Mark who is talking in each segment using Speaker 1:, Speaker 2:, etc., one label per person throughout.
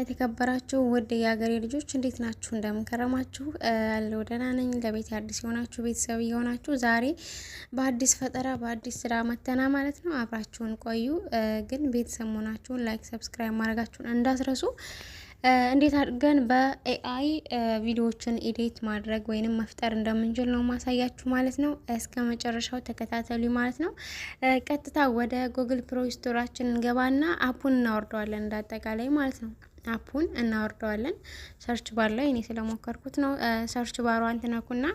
Speaker 1: የተከበራችሁ ውድ የሀገሬ ልጆች፣ እንዴት ናችሁ? እንደምን ከረማችሁ? አለሁ፣ ደህና ነኝ። ለቤት አዲስ የሆናችሁ፣ ቤተሰብ የሆናችሁ፣ ዛሬ በአዲስ ፈጠራ በአዲስ ስራ መተናል ማለት ነው። አብራችሁን ቆዩ። ግን ቤተሰብ መሆናችሁን like፣ subscribe ማድረጋችሁን እንዳትረሱ። እንዴት አድርገን በ AI ቪዲዮዎችን edit ማድረግ ወይንም መፍጠር እንደምንችል ነው ማሳያችሁ ማለት ነው። እስከ መጨረሻው ተከታተሉ ማለት ነው። ቀጥታ ወደ Google Play Store ኣችን እንገባና app ኡን እናወርደዋለን እንዳጠቃላይ ማለት ነው። App ኡን እናወርደዋለን። Search bar ላይ እኔ ስለሞከርኩት ነው። Search bar ኧን ትነኩና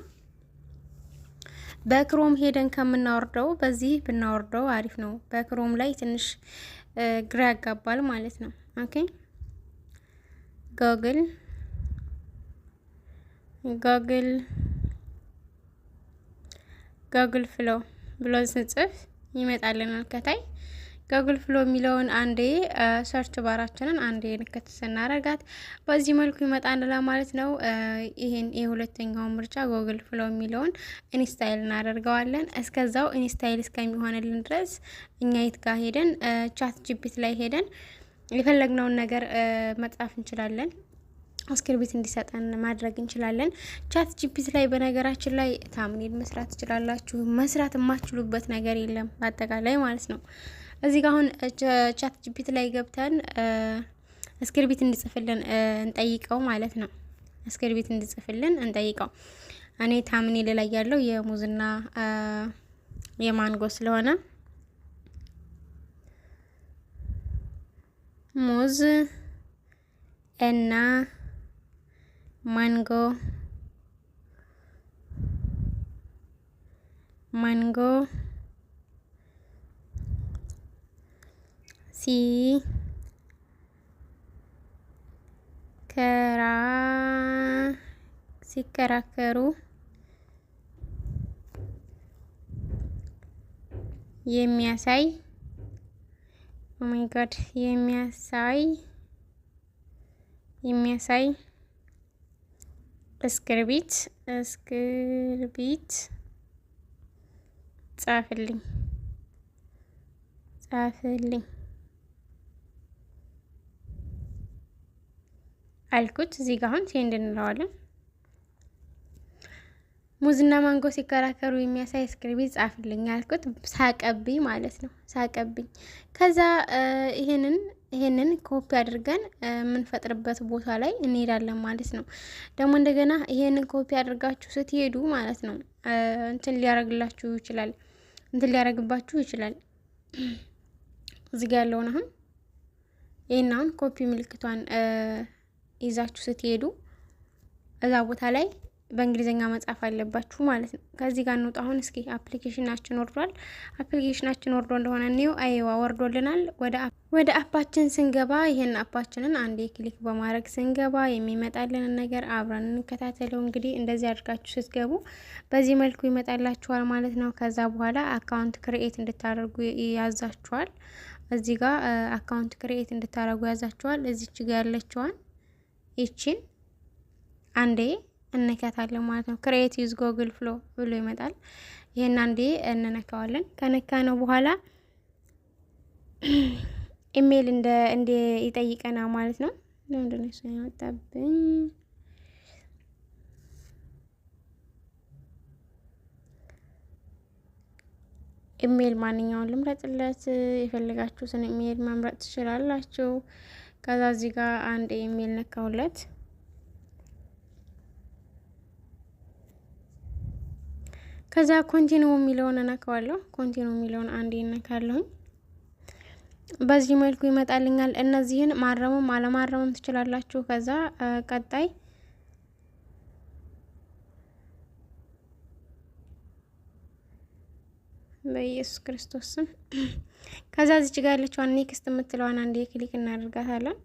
Speaker 1: በ Chrome ሄደን ከምናወርደው በዚህ ብናወርደው አሪፍ ነው። በ Chrome ላይ ትንሽ ግራ ያጋባል ማለት ነው። Okay፣ Google Flow ብሎ ስንጽፍ ይመጣልናል ከታይ። Google Flow የሚለውን አንዴ search bar ኣችንን አንዴ ንክት ስናረጋት በዚህ መልኩ ይመጣልናል ማለት ነው። ይሄን የሁለተኛውን ምርጫ Google Flow የሚለውን install እናደርገዋለን። እስከዛው install እስከሚሆንልን ድረስ እኛ የት ጋር ሄደን፣ ChatGPT ላይ ሄደን የፈለግነውን ነገር መጻፍ እንችላለን። Script እንዲሰጠን ማድረግ እንችላለን። ChatGPT ላይ በነገራችን ላይ thumbnail መስራት ትችላላችሁ። መስራት የማትችሉበት ነገር የለም በአጠቃላይ ማለት ነው። እዚህ ጋር አሁን ChatGPT ላይ ገብተን script እንዲጽፍልን እንጠይቀው ማለት ነው። Script እንዲጽፍልን እንጠይቀው። እኔ thumbnail ላይ ያለው የሙዝና የማንጎ ስለሆነ ሙዝ እና ማንጎ ሲከራከሩ የሚያሳይ፣ oh my God፣ የሚያሳይ script ጻፍልኝ ጻፍልኝ አልኩት። እዚህ ጋር አሁን send እንለዋለን። ሙዝና ማንጎ ሲከራከሩ የሚያሳይ script ጻፍልኝ አልኩት። ሳቀብኝ ማለት ነው፣ ሳቀብኝ። ከዛ ይሄንን ኮፒ አድርገን የምንፈጥርበት ቦታ ላይ እንሄዳለን ማለት ነው። ደግሞ እንደገና ይሄንን ኮፒ አድርጋችሁ ስትሄዱ ማለት ነው እንትን ሊያረግላችሁ ይችላል፣ እንትን ሊያረግባችሁ ይችላል። እዚህ ጋር ያለውን አሁን ይሄን አሁን ኮፒ ምልክቷን ይዛችሁ ስትሄዱ እዛ ቦታ ላይ በእንግሊዝኛ መጻፍ አለባችሁ ማለት ነው። ከዚህ ጋር እንውጣ። አሁን እስኪ application ኣችን ወርዷል። Application ኣችን ወርዶ እንደሆነ እንየው። አይዋ፣ ወርዶልናል። ወደ app ኣችን ስንገባ፣ ይህን app ኣችንን አንዴ click በማድረግ ስንገባ የሚመጣልንን ነገር አብረን እንከታተለው። እንግዲህ እንደዚህ አድርጋችሁ ስትገቡ በዚህ መልኩ ይመጣላችኋል ማለት ነው። ከዛ በኋላ account create እንድታደርጉ ያዛችኋል። እዚህ ጋር account create እንድታደርጉ ያዛችኋል። እዚች ጋ ያለችዋን ይችን አንዴ እነካታለን ማለት ነው። Create use Google Flow ብሎ ይመጣል። ይሄን አንዴ እንነካዋለን። ከነካነው በኋላ ኢሜይል እንደ ይጠይቀናል ማለት ነው። ለምንድን ነው እሱ ያመጣብኝ? ኢሜይል ማንኛውን ልምረጥለት? የፈለጋችሁትን ኢሜይል መምረጥ ትችላላችሁ። ከዛ እዚህ ጋር አንድ ኢሜይል ነካሁለት። ከዛ continue የሚለውን እነካዋለሁ። Continue የሚለውን አንዴ እነካለሁኝ። በዚህ መልኩ ይመጣልኛል። እነዚህን ማረምም አለማረምም ትችላላችሁ። ከዛ ቀጣይ በኢየሱስ ክርስቶስ ስም። ከዛ እዚች ጋር ያለችዋን next የምትለዋን አንዴ click እናደርጋታለን፣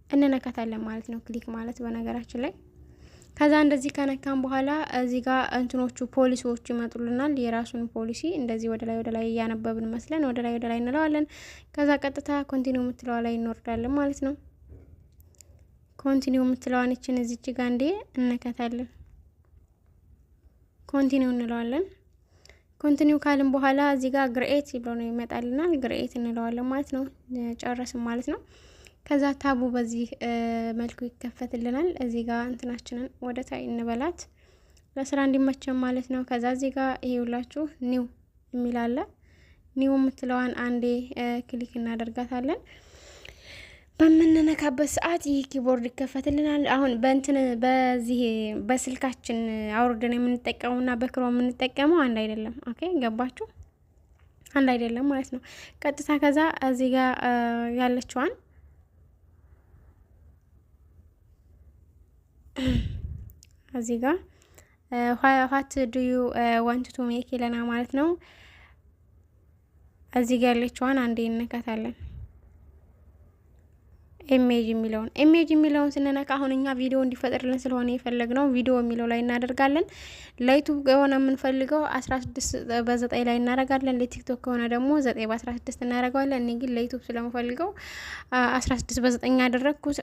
Speaker 1: እንነካታለን ማለት ነው። Click ማለት በነገራችን ላይ። ከዛ እንደዚህ ከነካን በኋላ እዚህ ጋር እንትኖቹ ፖሊሲዎቹ ይመጡልናል። የራሱን ፖሊሲ እንደዚህ ወደ ላይ ወደ ላይ እያነበብን መስለን ወደ ላይ ወደ ላይ እንለዋለን። ከዛ ቀጥታ continue የምትለዋ ላይ እንወርዳለን ማለት ነው። Continue የምትለዋን ይችን እዚች ጋ እንዴ እነካታለን። Continue እንለዋለን። Continue ካልን በኋላ እዚህ ጋር great ብሎ ነው ይመጣልናል። Great እንለዋለን ማለት ነው። ጨረስን ማለት ነው። ከዛ tab ኡ በዚህ መልኩ ይከፈትልናል። እዚህ ጋር እንትናችንን ወደ ታይ እንበላት ለስራ እንዲመቸን ማለት ነው። ከዛ እዚህ ጋር ይሄውላችሁ new የሚል አለ። New የምትለዋን አንዴ click እናደርጋታለን። በምንነካበት ሰዓት ይህ keyboard ይከፈትልናል። አሁን በእንትን በዚህ በስልካችን አውርደን የምንጠቀመውና በ Chrome የምንጠቀመው አንድ አይደለም። Okay፣ ገባችሁ? አንድ አይደለም ማለት ነው። ቀጥታ ከዛ እዚህ ጋር ያለችዋን እዚህ ጋር "What do you want to make?" ይለናል ማለት ነው። እዚህ ጋር ያለችዋን አንዴ እንነካታለን። Image የሚለውን፣ image የሚለውን ስንነካ አሁን እኛ ቪዲዮ እንዲፈጥርልን ስለሆነ የፈለግነው ቪዲዮ የሚለው ላይ እናደርጋለን። ለ YouTube ከሆነ የምንፈልገው 16:9 ላይ እናደርጋለን። ለ TikTok ከሆነ ደግሞ 9:16 እናደርገዋለን። እኔ ግን ለ YouTube ስለምፈልገው 16:9 ያደረግኩት።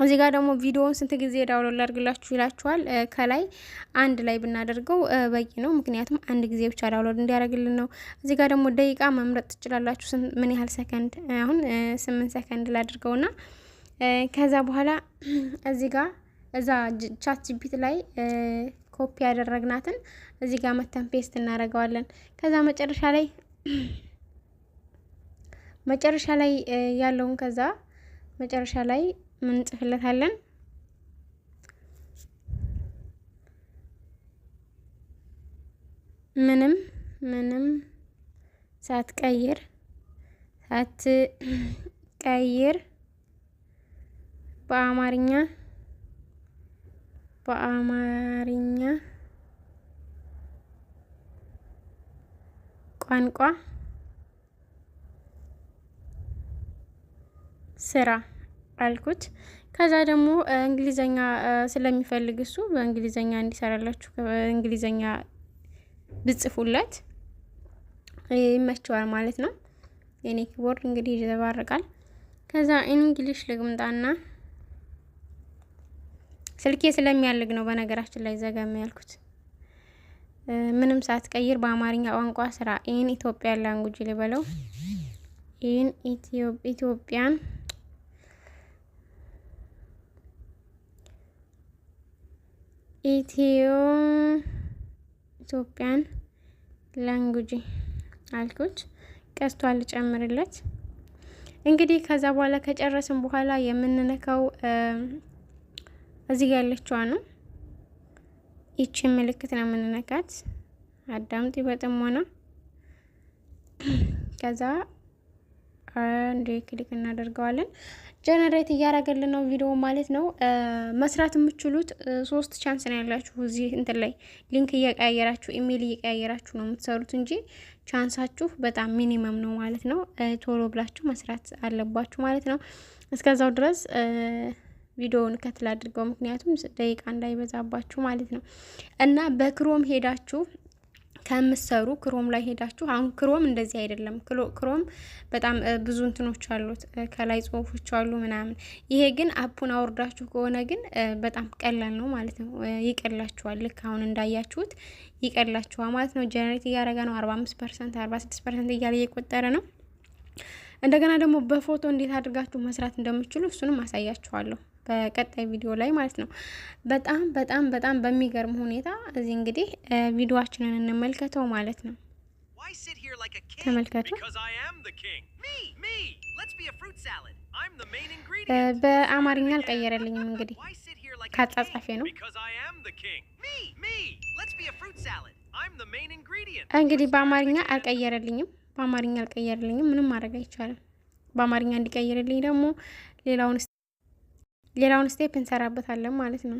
Speaker 1: እዚህ ጋር ደግሞ ቪዲዮውን ስንት ጊዜ download ላድርግላችሁ ይላችኋል። ከላይ አንድ ላይ ብናደርገው በቂ ነው። ምክንያቱም አንድ ጊዜ ብቻ download እንዲያደርግልን ነው። እዚህ ጋር ደግሞ ደቂቃ መምረጥ ትችላላችሁ። ምን ያህል ሰከንድ፣ አሁን 8 ሰከንድ ላድርገውና ከዛ በኋላ እዚህ ጋር እዛ ChatGPT ላይ ኮፒ ያደረግናትን እዚህ ጋር መተን paste እናደርገዋለን። ከዛ መጨረሻ ላይ ያለውን፣ ከዛ መጨረሻ ላይ ምን እንጽፍለታለን? ምንም ሳትቀይር በአማርኛ ቋንቋ ስራ አልኩት። ከዛ ደግሞ እንግሊዘኛ ስለሚፈልግ እሱ በእንግሊዘኛ እንዲሰራላችሁ እንግሊዘኛ ብጽፉለት ይመቸዋል ማለት ነው። የኔ keyboard እንግዲህ ይዘባርቃል። ከዛ English ልግምጣና፣ ስልኬ ስለሚያልግ ነው በነገራችን ላይ ዘገም ያልኩት። ምንም ሳትቀይር በአማርኛ ቋንቋ ስራ፣ in Ethiopian language ልበለው፣ in Ethiopian Ethiopian language አልኩት። ቀስቷን ልጨምርለት። እንግዲህ ከዛ በኋላ ከጨረስን በኋላ የምንነካው እዚህ ጋር ያለችዋ ነው። ይቺን ምልክት ነው የምንነካት። አዳምጪ በጥሞና። ከዛ አንዴ click እናደርገዋለን። Generate እያደረገልን ነው ቪዲዮ ማለት ነው። መስራት የምትችሉት ሶስት chance ነው ያላችሁ። እዚህ እንትን ላይ link እየቀያየራችሁ፣ ኢሜይል እየቀያየራችሁ ነው የምትሰሩት እንጂ chance ኣችሁ በጣም minimum ነው ማለት ነው። ቶሎ ብላችሁ መስራት አለባችሁ ማለት ነው። እስከዛው ድረስ ቪዲዮውን cut ላድርገው፣ ምክንያቱም ደቂቃ እንዳይበዛባችሁ ማለት ነው። እና በ Chrome ሄዳችሁ ከምትሰሩ፣ Chrome ላይ ሄዳችሁ፣ አሁን Chrome እንደዚህ አይደለም። Chrome በጣም ብዙ እንትኖች አሉት፣ ከላይ ጽሁፎች አሉ ምናምን። ይሄ ግን app ኡን አውርዳችሁ ከሆነ ግን በጣም ቀላል ነው ማለት ነው። ይቀላችኋል። ልክ አሁን እንዳያችሁት ይቀላችኋል ማለት ነው። Generate እያደረገ ነው። 45%፣ 46% እያለ እየቆጠረ ነው። እንደገና ደግሞ በፎቶ እንዴት አድርጋችሁ መስራት እንደምትችሉ እሱንም አሳያችኋለሁ በቀጣይ ቪዲዮ ላይ ማለት ነው። በጣም በጣም በጣም በሚገርም ሁኔታ እዚህ እንግዲህ ቪዲዮአችንን እንመልከተው ማለት ነው። ተመልከቱ።
Speaker 2: Because I am the king. Me, me. Let's be a fruit salad. I'm the main ingredient.
Speaker 1: በአማርኛ አልቀየረልኝም እንግዲህ
Speaker 2: Why sit here like a
Speaker 1: ካጻጻፌ
Speaker 2: king?
Speaker 1: ነው።
Speaker 2: Because I am the king. Me, me. Let's be a fruit salad. I'm the main ingredient.
Speaker 1: እንግዲህ በአማርኛ አልቀየረልኝም። በአማርኛ አልቀየረልኝም። ምንም ማድረግ አይቻልም። በአማርኛ እንዲቀይርልኝ ደግሞ ሌላውን step እንሰራበታለን ማለት ነው።